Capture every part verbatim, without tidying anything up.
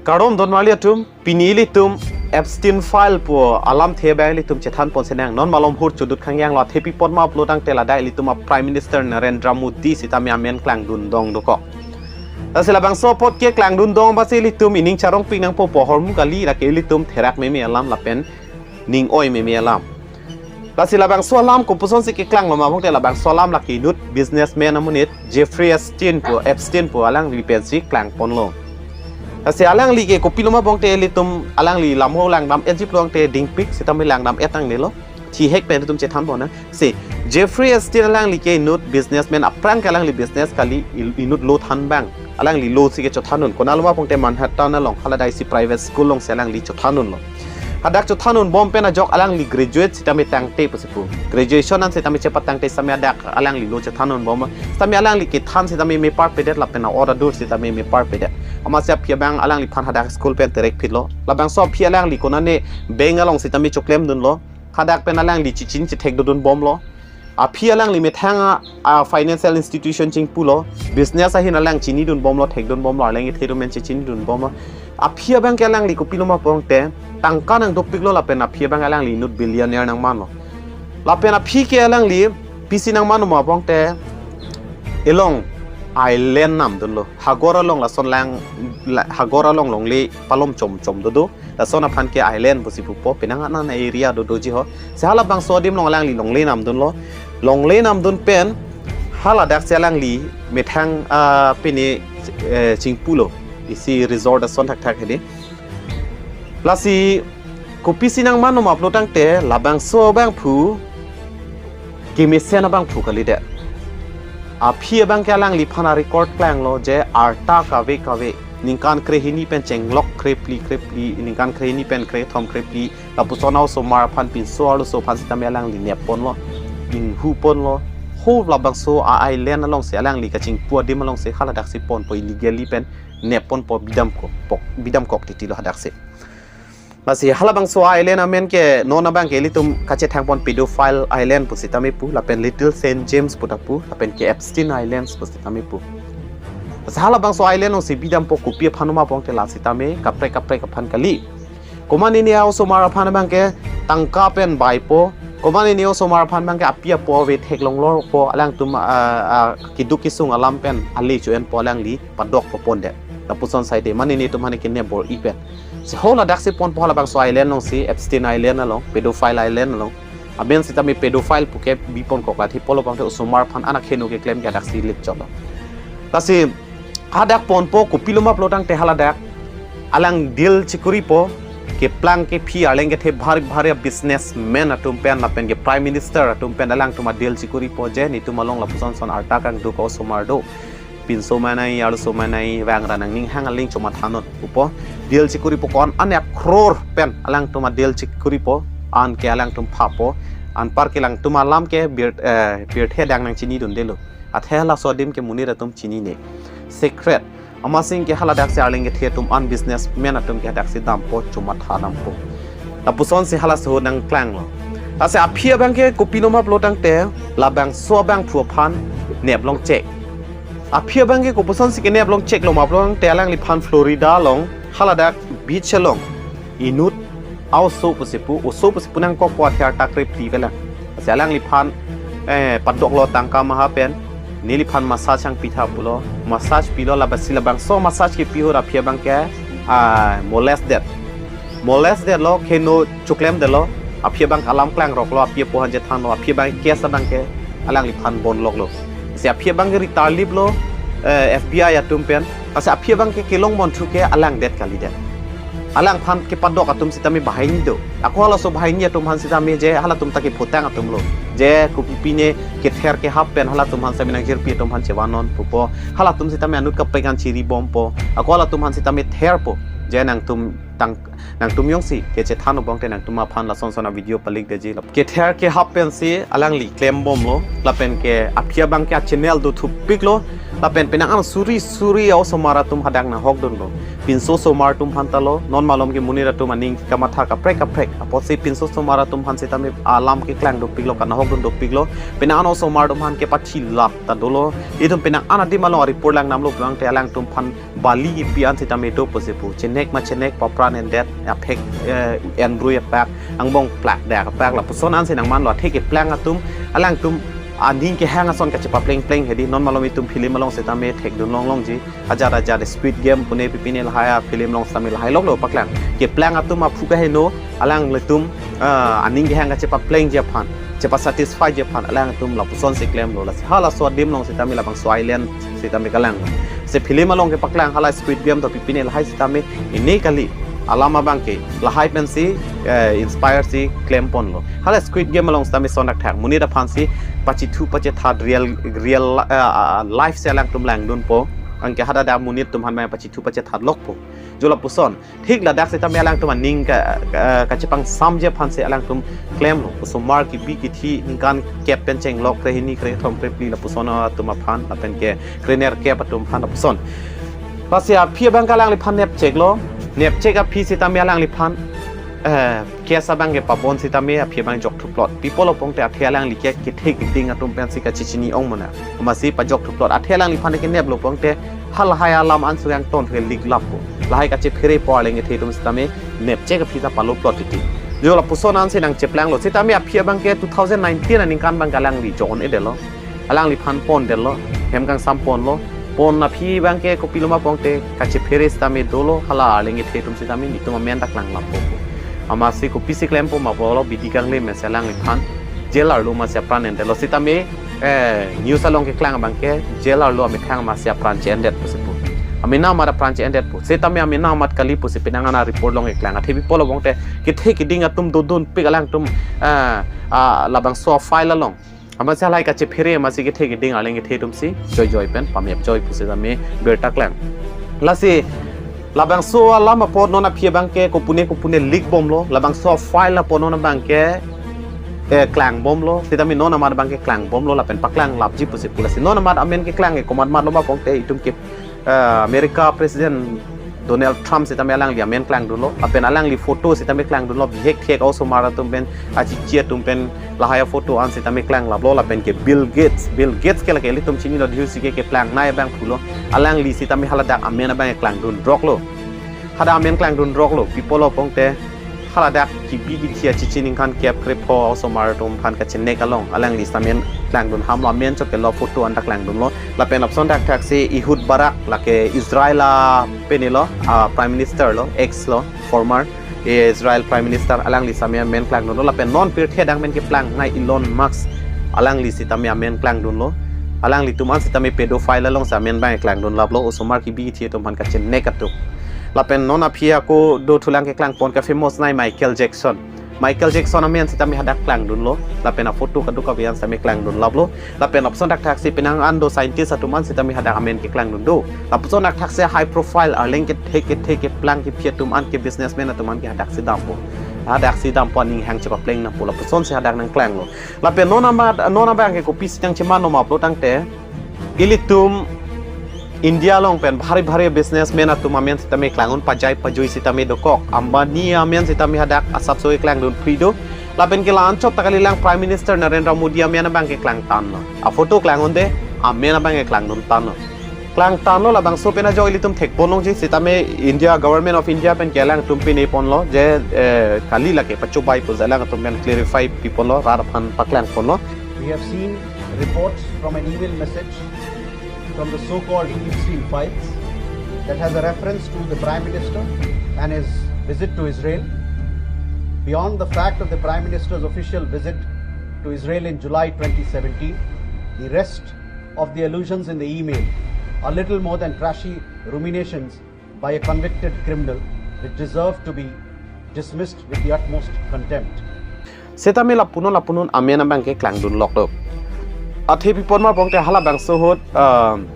Kardom don marli atum, pini ilitum Epstein file pu alamthe abang ilitum chethan pon sinang. Non malom hur chudut khang yang lo, athepi apot ma pulo tangte ladak ilitum a Prime Minister Narendra Modi sitame amen klangdun dong dokok. Lasi labangso apot ke klangdun dong abang si ilitum ining charong pik nangpo pu ahormu kali, lake ilitum therak meme alam lapen ning oi meme alam. Lasi labangso alam kopuson si keklang lo ma pulote labangso alam lake inut businessman amonit Jeffrey Epstein pu, Epstein pu alangli pensi klang ponlo. Lasi alangli ke kopilo ma pulote ilitum alangli lamho langdam-et ji pulote dingpik sitame langdam-et nangnelo. Thihek pen ilitum chethan pon nang. Si, Jeffrey Epstein alangli ke inut businessman, aphrang ke alangli business kali, il-, inut lo than abang. Alangli lo si kechothandun. Konat lo ma pulote Manhattan along, haladak isi private school along si alangli chothandunlo. Hadak chothandun bom pen ajok alangli graduate sitame tangte pusi pu. Graduation an sitame chepatangte sitame hadak alangli lo chethandun bom. Sitame alangli kethan sitame meparpedet lapen a-order dur sitame meparpedet. Amatsi aphi abang alangliphan hadak school pen terek phitlo. Labangso aphi alangli konane bank along sitame choklemdunlo. Hadak pen alangli chichin chithek dodun bomlo. Aphi alangli methang a, a financial institution chingpulo, business ahin alang chinidun bomlo, thekdun bomlo, arleng kethe atum pen chichinidun bomlo. Aphi abang ke alangli kopilo ma pulote, tangka nang dopiklo lapen aphi abang alangli inut billionaire nangmanlo. Lapen aphi ke alangli pisi nangman ma pulote, elong island namdunlo. Hagor along lason lang, la-, hagor along longle palom chom chom dodo. Lason aphan ke island pusi pupo, penang anan area dodoji ho. Si halabangso adim along alangli longle namdunlo. Longle namdun pen haladak si alangli methang, ah, pini, eh, chingpulo. Isi resort ason thakthak hedi. Lasi kopisi nangman ma pulo tangte labangso abangphu kemesen abangphu kalidet. Aphi abang ke alangliphan a-record klanglo je arta kave kave ningkan krehini pen chenglok krephli krephli, ningkan krehini pen krethom krephli, lapuson a-osomar aphan pinso arloso aphan sitame alangli nep ponlo, inghu ponlo. Ho labangso a-island alongsi alangli kachingpu adim alongsi haladak si ponpo illegally pen nep ponpo bidam kok, pok, bidam kok titilo hadak si. Lasi halabangso a-island amen ke non abang ke ilitum kachethang pon pedophile island pusitame pu, lapen Little Saint James pu ta pu, lapen ke Epstein Islands pusitame pu. Lasi halabangso island alongsi bidampo kopi aphan ma pulote lasitame kaprek kaprek aphan kali. Komatne ne a-osomar aphan abang ke tangka pen baipo, komatne ne a-osomar aphan abang ke api apo ave theklonglo po, alangtum, ah, ah, keduk kesung alam pen ale cho-enpo alangli padokpo pondet. Lapuson saide, mane netum aphan ke ne bor-i pen. Si ho ladak si ponpo halabangso island alongsi, Epstein Island along, pedophile island along. Amen sitame pedophile puke bipon kok la thi pulo pulote osomar aphan anak heno keklem ke hadak si lit cholo. Lasi hadak ponpo kopilo ma pulo tangte haladak alang deal chikuripo, keplang kephi arleng kethe bhari bhari businessman atum pen lapen ke Prime Minister atum pen alangtum a-deal chikuripo je netum along lapuson son arta kangduk osomar do. Pinso manai, arloso manai, vang ra nangning hang aling chomathanon pupo. Deal chikuripo ko-an an ek crore pen alangtum a-deal chikuripo, anke alangtum phapo. Anpar ke alangtum alam ke bir, eh, birthe dang nangchinidundelo. Athe halaso adim ke monit atum chinine. Secret. Amatsi ke haladak si arleng kethe atum an businessman atum ke hadak si dampo chomatha dampo. Lapuson si halaso nangklanglo. Lasi aphi abang ke kopilo ma pulo tangte labangso abangphu aphan neplong chek. Aphi abang ke kopuson si ke neplong cheklo ma pulo tangte alangliphan Florida along haladak beach along inut a-oso pusi pu, oso pusi pu nangkokpo athe arta krephli velang. Lasi alangliphan, eh, padoklo tangka maha pen, neliphan massage nangpitha pulo, massage pilo, labasi labangso massage kepi ahut aphi abang ke, ah, molest det. Molest detlo, kheno choklemdetlo, aphi abang alam klangroklo, aphi apo aphan chethanlo, aphi abang case abang ke alangliphan bonloklo. Si aphi abang ke ritarliplo, eh, F B I atum pen, lasi aphi abang ke kelong bonthu ke alangdet kalidet. Alangphan kepadok atum sitame banghini do. Ako halaso banghini atum aphan sitame je halatum ta kephotang atumlo. Je kopi pine kether kehap pen halatum aphan sitame nangjirpi atum aphan chevanon pupo. Halatum sitame anut kaprek an chiribompo. Ako halatum aphan sitame therpo. Je nangtum Tang nangtum jongsi kechethan abang te nangtum aphan lason son a-video palikdeji. Kether kehap pensi alangli klembomlo, lapen ke aphi abang ke a-channel dothupiklo, lapen penang an suri suri a-osomar atum hadak nanghokdunlo. Pinso osomar atum aphan ta lo, non malom ke monit atum aning kamatha kaprek kaprek apotsi pinso osomar atum aphan sitame alam keklang dopiklo, kanahokdun dopiklo. Penang an osomar atum aphan kepathilap ta dolo. Itum penang an adim along report langdamlo abang te alangtum aphan bali kipi an sitame do pusi pu. Chenek ma chenek, papran endet, aphek, eh, enrui apak, angbong plak dak apak, lapuson ansi nangmanlo. Athe keplang atum, alangtum aning kehang ason kachepapleng pleng hedi. Non malom itum film along sitame thekdun longlongji. Ajat ajat Squid Game pune pipine lahai a-film along sitame lahai loklo paklang. Keplang atum aphu kaheno, alanglitum, ah, aning kehang kachepaplengji aphan, chepa-satisfyji aphan alangtum lapusonsi klemlo. Lasi halaso adim along sitame labangso island sitame kalang. Se film along kepaklang hala Squid Game to pipine lahai sitame ini kali alam abang ke lahai pensi, eh, inspire si klemponlo. Hala Squid Game along sitame son thakthak monit aphansi pachithu pachethat real, real, eh, life si alangtum langdunpo. Anke hadak monit atum aphan abang pachithu pachethat lokpo. Jo lapuson, thik ladak sitame alangtum aning ka, ka, kachepangsamji aphansi alangtum klemlo. Osomar kibi kithi ningkan kep pen chenglok, krehini krethom krepli lapuson atum aphan, lapen ke krenerkep atum aphan lapuson. Lasi aphi abang ke alangliphan nepcheklo, nepchek aphi sitame alangliphan, eh, case abang ke pabon sitame aphi abang jokthuplot. Pi apot lo pong te athe alangli ke kethe keding atum pensi kachechini ong mona. Amatsi pajokthuplot. Athe alangliphan keneplo pong te halahai alam an suyang ton ke liklappo. Lahai kachephere po arleng kethe atum sitame nepchek aphi ta paloplot titi. Jo lapuson ansi nangcheplanglo. Sitame aphi abang ke two thousand nineteen aningkan abang ke alangli jon-edetlo. Alangliphan pondetlo, hem kangsam ponlo. Pon aphi abang ke kopilo ma pong te kachephere sitame dolo, hala arleng kethe atum sitame netum amen ta klanglappo. Amatsi kopisi klempo ma pulo, bidi kangle mesen alangliphan jail arlo amatsi apran endetlo. Sitame, eh, news along keklang abang ke jail arlo amethang amatsi apran che-endet pusi pu. Amena amat apran che-endet pu. Sitame amena amat kali pusi penang an a-report along keklang. Athe pi apot lo pong te kethe keding atum dodunpik alangtum, eh, ah, labangso file along. Amatsi halahai kachephere amatsi kethe keding arleng kethe atumsi joijoi pen pamepjoi pusitame birta klang. Lasi labangso alam apot non aphi abang ke kopune kopune likbomlo, labangso file apot non abang ke, eh, klangbomlo, sitame non amat abang ke klangbomlo, lapen paklanglapji pusi pu. Lasi non amat amen keklang ke komat mat lo ma pong te itum ke, eh, America President Donald Trump sitame alangli amen klangdunlo, lapen alangli photo sitame klangdunlo, bihek thek a-osomar atum pen, achichi atum pen, lahai a-photo an sitame klanglaplo, lapen ke Bill Gates, Bill Gates ke lake ilitum chinilo, dihusi ke keplangnei abang pulo, alangli sitame haladak amen abang klangdunroklo. Hadak amen klangdunroklo, pi apot lo pong te, haladak kibi kithi achichi ningkan kep krepho a-osomar atum aphan kachenek along alangli sitame klangdun hamlo, amen chot ke lo, photo an ta klangdunlo. Lapen lapuson thakthaksi Ehud Barak, lake Israel a pene lo, a-Prime Minister lo, ex lo, former, eh, Israel Prime Minister, alangli sitame amen klangdunlo. Lapen non pirthe adang pen keplangnei Elon Musk, alangli sitame amen klangdunlo. Alanglitum an sitame pedophile alongsi amen abang klangdunlaplo, osomar kibi kithi atum aphan kachenek atum. Lapen non aphi ako dothulang keklangpon ka-famous nei Michael Jackson. Michael Jackson amen sitame hadak klangdunlo. Lapen a-photo kadokave an sitame klangdunlaplo. Lapen lapuson thakthaksi penang an do scientist atum an sitame hadak amen keklangdun do. Lapuson thakthaksi high profile arleng kethe kethe keplang kephi atum an, ke businessman atum an ke hadaksi dampo. Hadaksi dampo, aning hang chepapleng nangpo, lapusonsi hadak nangklanglo. Lapen non amat, non abang ke kopisi nangcheman lo ma pulo tangte, ilitum India along pen bhari bhari businessman atum amen sitame klang un, pajai pajui sitame dokok. Ambani amen sitame hadak asapso klangdun phri do. Lapen ke la-anchot ta kalilang Prime Minister Narendra Modi amen abang ke klangtanlo. A-photo klang unde, amen abang ke klangduntanlo. Klangtanlo, labangso pen ajok ilitum thekpon longji, sitame India, Government of India pen ke alangtum pineponlo, je, eh, kali lake pachobei pu je alangtum pen clarify piponlo, rat aphan paklangponlo. We have seen reports from an email message from the so-called Epstein files that has a reference to the Prime Minister and his visit to Israel. Beyond the fact of the Prime Minister's official visit to Israel in July twenty seventeen, the rest of the allusions in the email are little more than trashy ruminations by a convicted criminal, which deserve to be dismissed with the utmost contempt. Sitame lapunon lapunon amen abang ke klangdun loklo. Athe pi apot ma pongte halabangso ahut, um,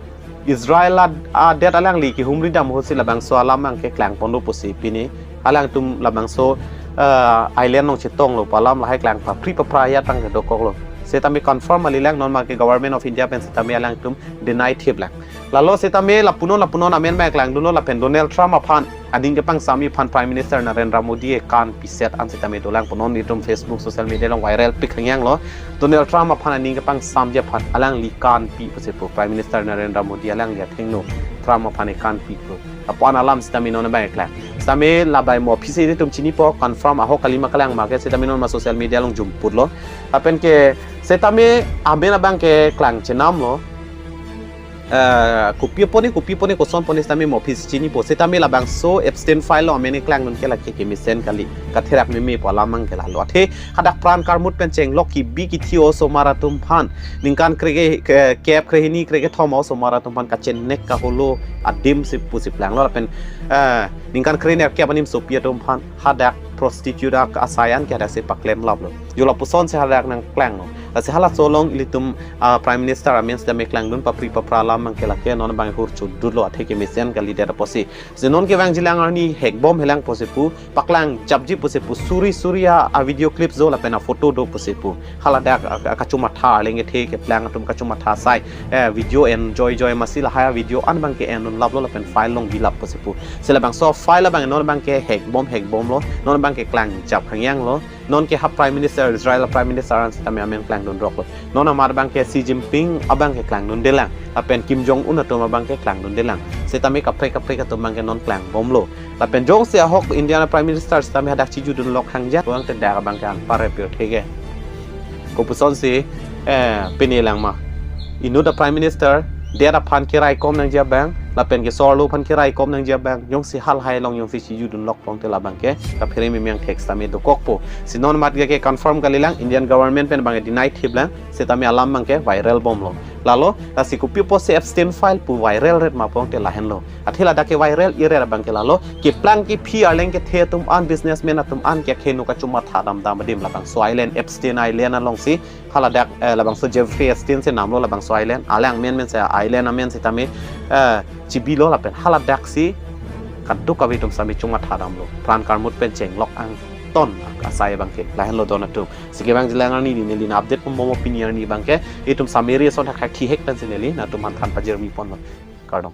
Israel a, adet alangli kehumri dam ahutsi labangso alam abang ke klangponlo pusi pini alangtum labangso, eh, island along chetonglo pu alam lahai klang papri papra ajat abang dokoklo. Setame confirm kalilang, non ma ke Government of India pen setame alangtum deny thip lang. Lalo setame lapunon lapunon amen abang klangdunlo lapen Donald Trump aphan aning kepangsam aphan Prime Minister Narendra Modi ekan piset an setame dolang pu non itum Facebook social media along viral pik hangyanglo. Donald Trump aphan aning kepangsamji aphan alangli kanpi pusi pu, Prime Minister Narendra Modi alangli athengno Trump aphan ekanpi pu. Lapu-an alam setame non abang klang. Setame labang mo aphi si itum chinipo, confirm ahok kali ma kalang ma ke setame non ma social media along jumputlo. Lapen ke setame amen abang ke klang chenamlo. Eh, kopi apot ne, kopi apot ne, koson apot ne setame mo aphi si chinipo. Setame labangso Epstein file along amen eklangdun ke lake kemesen kali, katherak meme pu alam abang ke lalo. Athe hadak pran karmut pen chenglok kebi kethe osomar atum aphan, ningkan kreke, ke, kep krehini krekethom osomar atum aphan kachenek kaholo adim si pusi planglo lapen, eh, ningkan krenerkep animsopi atum aphan hadak prostitute ak asai an ke hadak si paklemlaplo. Jo lapuson si hadak nangklanglo. Lasi halaso along ilitum, ah, Prime Minister amen setame klangdun papri papra alam abang ke lake non abang hur chodutlo, athe kemesen kalidet apotsi. Si non kevangjilang arni hekbom helang pusi pu, paklang japji pusi pu, suri suri a, a video clip do lapen a photo do pusi pu. Haladak a, a kachomatha arleng kethe keplang atum kachomatha asai, eh, video enjoy joy masi lahai a video an abang ke endunlaplo lapen file along bilap pusi pu. Si labangso file abang non abang ke hekbom hekbomlo, non abang ke klang jap hangyanglo. Non ke ha Prime Minister, Israel Prime Minister an setame amen klangdunroklo. Non amat abang ke Xi Jinping abang ke klangdundelang. Lapen Kim Jong Un atum abang ke klangdundelang. Setame kaprek kaprek atum abang ke non klangbomlo. Lapen jongsi ahok Indian Prime Minister setame hadak chijudunlok hangja, pulang te dak abang ke anpar pirthe ke. Kopuson si, eh, pini lang ma. Inut a Prime Minister, det aphan keraikom nangji abang, lapen ke sorlo aphan keraikom nangji abang, jongsi halahai along jongsi chijudunlok pon te labang ke kaphere meme angthek setame dokokpo. Si non amat ke confirm kalilang, Indian government pen abang deny thiplang, setame alam abang ke viral bomlo. Lalo, lasi kopi apotsi Epstein file pu viral ret ma pon te lahenlo. Athe ladak ke viral iret abang ke lalo, keplang kephi arleng kethe atum an, businessman atum an ke kheno kachomatha damdam adim labangso island, Epstein Island alongsi, haladak, eh, labangso Jeffrey Epstein si namlo labangso island, alang amen amen si island amen setame, eh, chibilo lapen haladak si kadokave atum setame chomatha damlo. Pran karmut pen chenglok angton asai abang ke lahenlo don atum. Si kevangjilang arni neli neli na update pon bom pini arni abang ke, itum summary ason thakthak thihek pen si neli nangtum aphan than pajirmi ponlo. Kardom.